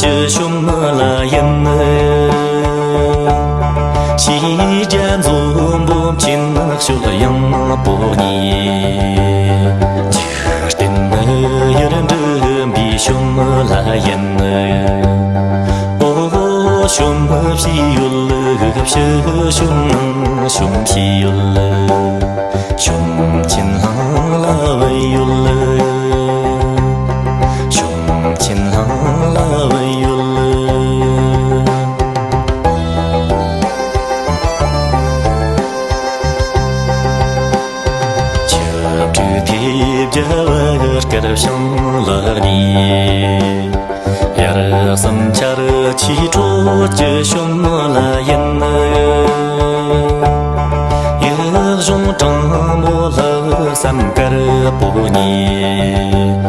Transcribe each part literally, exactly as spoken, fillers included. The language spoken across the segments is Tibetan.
ཀྱི་ཤོམ་ལ་ཡིན། ཤེས་རྒྱ་མཛོ་འབུམ་ཆེན་ཤོད་ཡང་པོ་ཉིད། འཇིག་རྟེན་ཡུལ་འགྲིམ་པའི་ཤོམ་ལ་ཡིན། ཨོ་ཤོམ་ཕྱི་ཡུལ་ཕྱི་ཤོམ་ནང་ཤོམ་ཕྱི་ཡུལ། ཤོམ་ཆེན་ལྷང་ལ་བའི་ཡུལ། ཤོམ་ཆེན་ལྷང་ལ་བའི་ཡུལ། ཆབ་ཁྲུས་ཐེབས་རྒྱ་བ་དཀར་བྱང་ལ་ནི། དབྱར་གསུམ་ཆར་ཆུ་འཕྲོད་ཀྱི་ཤོམ་ལ་ཡིན། ཡུལ་གཞུང་དྲང་མོ་ལྷ་བསམ་དཀར་པོ་ཉིད།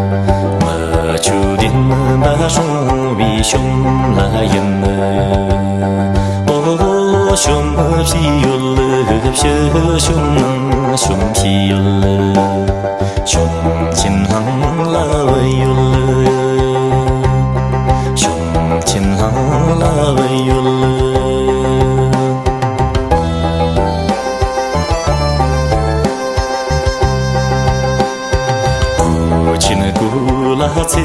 མི་ཆོས་ལྡན་པ་སྲུང་བའི་ཤོམ་ལ་ཡིན། ཨོ་ཤོམ་ཕྱི་ཡུལ་ཕྱི་ཤོམ་ནང་ཤོམ་ཕྱི་ཡུལ། ཤོམ་ཆེན་ལྷང་ལ་བའི་ཡུལ། ཤོམ་ཆེན་ལྷང་ལ་བའི་ཡུལ། གོས་ཆེན་གོས་ལ་ཚེ་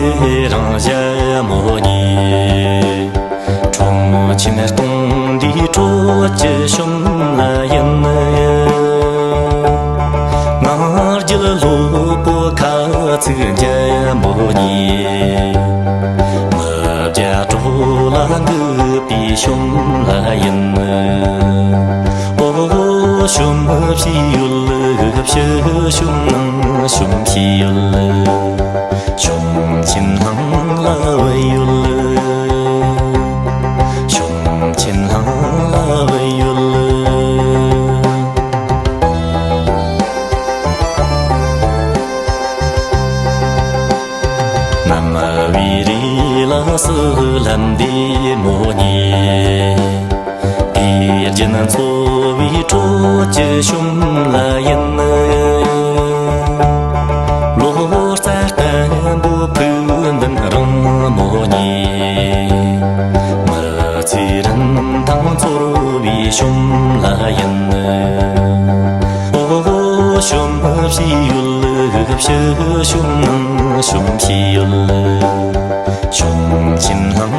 རིང་ཞྭ་མོ་ཉིད། ཁྲོམ་ཆེན་སྟོང་འདིའི་ཁྲོད་ཀྱི་ཤོམ་ལ་ཡིན། ང་རྒྱལ་ལྷོད་པོ་ཁ་ཚིག་འཇམ་པོ་ཉིད། མི་བརྒྱ་གྲོགས་ལ་འདུད་པའི་ཤོམ་ལ་ཡིན། ཨོ་ཤོམ་ཕྱི་ཡུལ་ཕྱི་ཤོམ་ནང་ཤོམ་ཕྱི་ཡུལ། ཤོམ་ཆེན་ལྷང་ལ་བའི་ཡུལ། ཤོམ་ཆེན་ལྷང་ལ་བའི་ཡུལ། གནམ་བུའི་རི་ལ་སུ་ལམ་འདི་མོ་ཉིད། དུས་རྒྱུན་འཚོ་བའི་ཁྲོད་ཀྱི་ཤོམ་ལ་ཡིན། ལོ་ཙཱ་བརྟན་པོ་ཕུགས་འདུན་རིང་མོ་ཉིད། མི་ཚེ་རིན་ཐང་ཚོར་བའི་ཤོམ་ལ་ཡིན། ཨོ་ཤོམ་ཕྱི་ཡུལ་ཕྱི་ཤོམ་ནང་ཤོམ་ཕྱི་ཡུལ། ཤོམ་ཆེན་ལྷང་